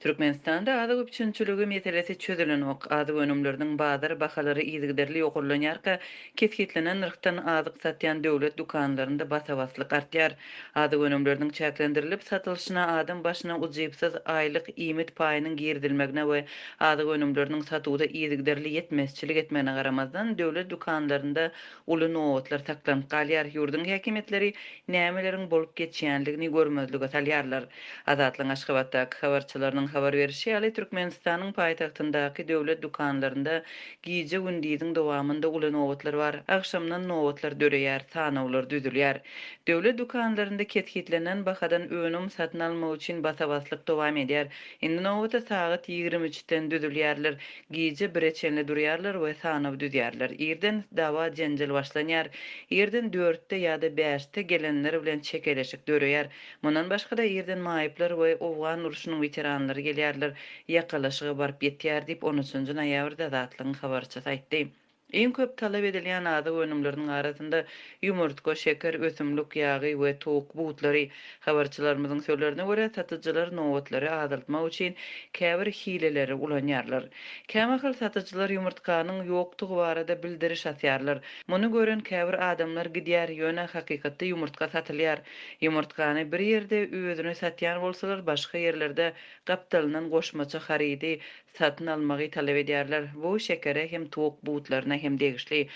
Türkmenistanda azyk üpjünçiligi meselesi çözülenok. Azyk önümleriniň bazar bahalary yzygiderli ýokarlanýarka, kesgitlenen nyrhdan azyk satýan döwlet dükanlarynda basa-baslyk artýar. Azyk önümleriniň çäklendirilip satylyşyna adam başyna ujypsyz aýlyk iýmit paýynyň girizilmegine we azyk önümleriniň satuwda yzygiderli ýetmezçilik etmegine garamazdan, döwlet dükanlarynda uly nobatlar saklanyp galýar. Ýurduň häkimiýetleri nämeleriň bolup geçýänligini görmezlige salýarlar. Azatlygyň Aşgabatdaky habarçylarynyň habar berişi ýaly, Türkmenistanyň paýtagtyndaky döwlet dükanlarynda gije-gündiziň dowamynda uly nobatlar bar. Agşamdan nobatlar döreýär, sanawlar düzülýär. Döwlet dükanlarynda kesgitlenen bahadan önüm satyn almak üçin basa-baslyk dowam edýär. Indi nobata sagat 23-den düzülýärler, gije bire çenli durýarlar we sanaw düzýärler. Irden dawa-jenjel başlanýar. Irden dörtde ýa-da bäşde gelenler bilen çekeleşik döreýär. Mundan başga-da, irden maýyplar we owgan urşunyň weteranlary gelýärler, ýakalaşyga baryp ýetýär diýip, on üçünji noýabrda Azatlygyň habarçysy aýtdy. Iň köp talap edilýän azyk önümleriniň arasynda ýumurtga, şeker, ösümlik ýagy we towuk butlary. Habarçylarymyzyň sözlerine görä, satyjylar nobatlary azaltmak üçin käbir hileleri ulanýarlar. Kämahal satyjylar ýumurtganyň ýokdugy barada bildiriş asýarlar. Muny gören käbir adamlar gidýär, ýöne hakykatda ýumurtga satylýar. Ýumurtgany bir ýerde özüni satýan bolsalar, başga ýerlerde gapdalyndan goşmaça harydy satyn almagy talap edýärler. Bu şekere hem towuk butlaryna hem degişli.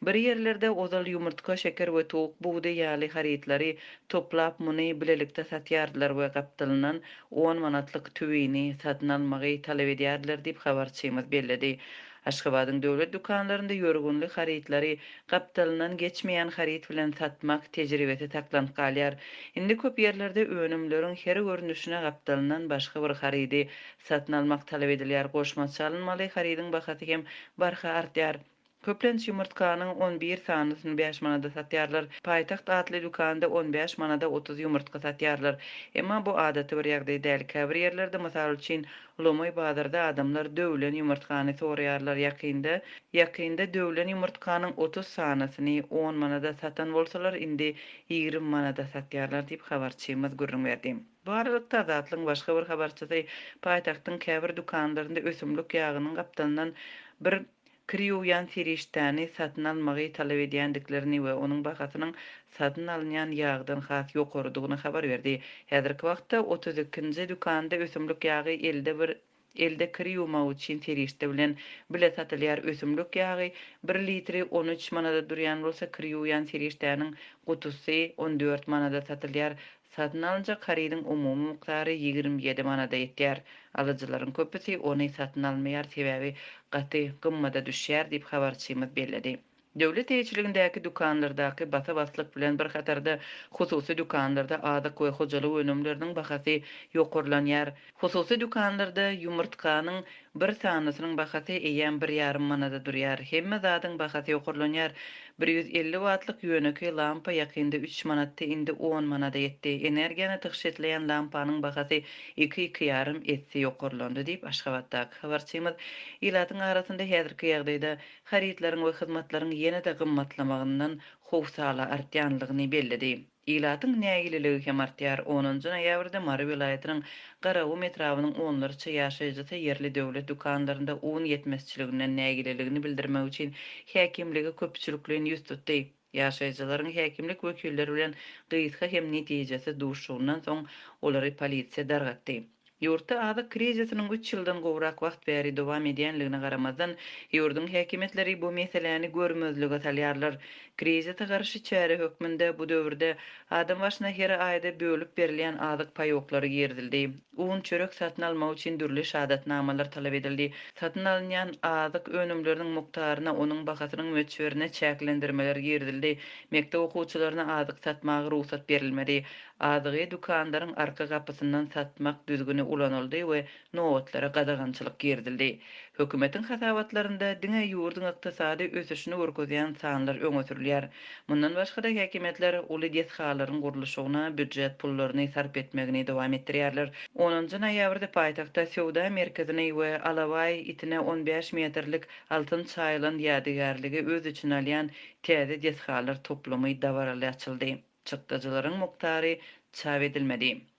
Bir ýerlerde ozal ýumurtga, şeker we towuk budy ýaly harytlary toplap muny bilelikde satýardylar we gapdalyndan on manatlyk tüwini satyn almagy talap edýärdiler diýip, habarçymyz belledi. Aşgabadyň döwlet dükanlarynda ýörgünli harytlary gapdalyndan geçmeýän haryt bilen satmak tejribesi saklanyp galýar. Indi köp ýerlerde önümleriň her görnüşine gapdalyndan başga bir harydy satyn almak talap edilýär. Goşmaça alynmaly harydyň bahasy hem barha artýar. Köplenç ýumurtganyň on bir sanysyny bäş manada satýarlar. Paýtagt atly dükanda on bäş manada 30 ýumurtga satýarlar. Emma bu adaty bir ýagdaý däl. Käbir ýerlerde, mysal üçin, Lomaý bazarda adamlar döwlen ýumurtgany soraýarlar ýakynda ýakynda döwlen ýumurtganyň 30 sanysyny on manada satan bolsalar indi 20 manada satýarlar diýip habarçymyz gürrüň berdi. Bu aralykda Azatlygyň başga bir habarçysy paýtagtyň käbir dükanlarynda ösümlik ýagynyň gapdalyndan bir Kir ýuwýan serişdäni satyn almagy talap edýändiklerini we onuň bahasynyň satyn alynýan ýagdan has ýokarydygyny habar berdi. Häzirki wagtda 32-nji dükanda ösümlik ýagy elde bir elde kir ýuwmak üçin serişde bilen bile satylýar. Ösümlik ýagy bir litri 13 manada durýan bolsa, kir ýuwýan serişdäniň gutusy 14 manada satylýar. Satyn alynjak harydyň umumy mukdary 27 manada ýetýär. Alyjylaryň köpüsi ony satyn almaýar, sebäbi gaty gymmada düşýär diýip, habarçymyz belledi. Döwlet eýeçiligindäki dükanlardaky basa-baslyk bilen bir hatarda hususy dükanlarda azyk we hojalyk önümleriniň bahasy ýokarlanýar. Hususy dükanlarda ýumurtganyň bir sanysynyň bahasy eýýäm bir ýarym manada durýar. Hemme zadyň bahasy ýokarlanýar. 150 wattlyk ýönekeý lampa ýakynda üç manatdy, indi on manada ýetdi. Energiýany tygşytlaýan lampanyň bahasy iki-iki ýarym esse ýokarlandy diýip, Aşgabatdaky habarçymyz ilatyň arasynda häzirki ýagdaýda harytlaryň we hyzmatlaryň ýene-de gymmatlamagyndan howsala artýanlygyny belledi. Ilatyň nägileligi hem artýar. Onunjy noýabrda Mary welaýatynyň Garagum etrabynyň onlarça ýaşaýjysy ýerli döwlet dükanlarynda un ýetmezçiliginden nägileligini bildirmek üçin häkimlige köpçülikleýin ýüz tutdy. Ýaşaýjylaryň häkimlik wekilleri bilen gysga hem netijesiz duşuşygyndan soň, olary polisiýa dargatdy. Ýurtda azyk krizisiniň üç ýyldan gowrak wagt bäri dowam edýänligine garamazdan, ýurduň häkimiýetleri bu meseläni görmezlige salýarlar. Krizise garşy çäre hökmünde bu döwürde adam başyna her aýda bölüp berilýän azyk paýoklary girizildi. Un, çörek satyn almak üçin dürli şahadatnamalar talap edildi. Satyn alynýan azyk önümleriniň mukdaryna, onuň bahasynyň möçberine çäklendirmeler girizildi. Mekdep okuwçylaryna azyk satmaga rugsat berilmedi. Azygy dükanlaryň arka gapysyndan satmak düzgüni ulanyldy we nobatlara gadagançylyk girizildi. Hökümetiň hasabatlarynda diňe ýurduň ykdysady ösüşini görkezýän sanlar öňe sürülýär. Mundan başga-da, häkimiýetler uly desgalaryň gurluşygyna býujet pullaryny sarp etmegini dowam etdirýärler. Onunjy noýabrda paýtagtda söwda merkezini we alabaý itine 15 metrlik altyn çaýylan ýadygärligi öz içine alýan täze desgalar toplumy dabaraly açyldy. Çykdajylaryň mukdary çap edilmedi.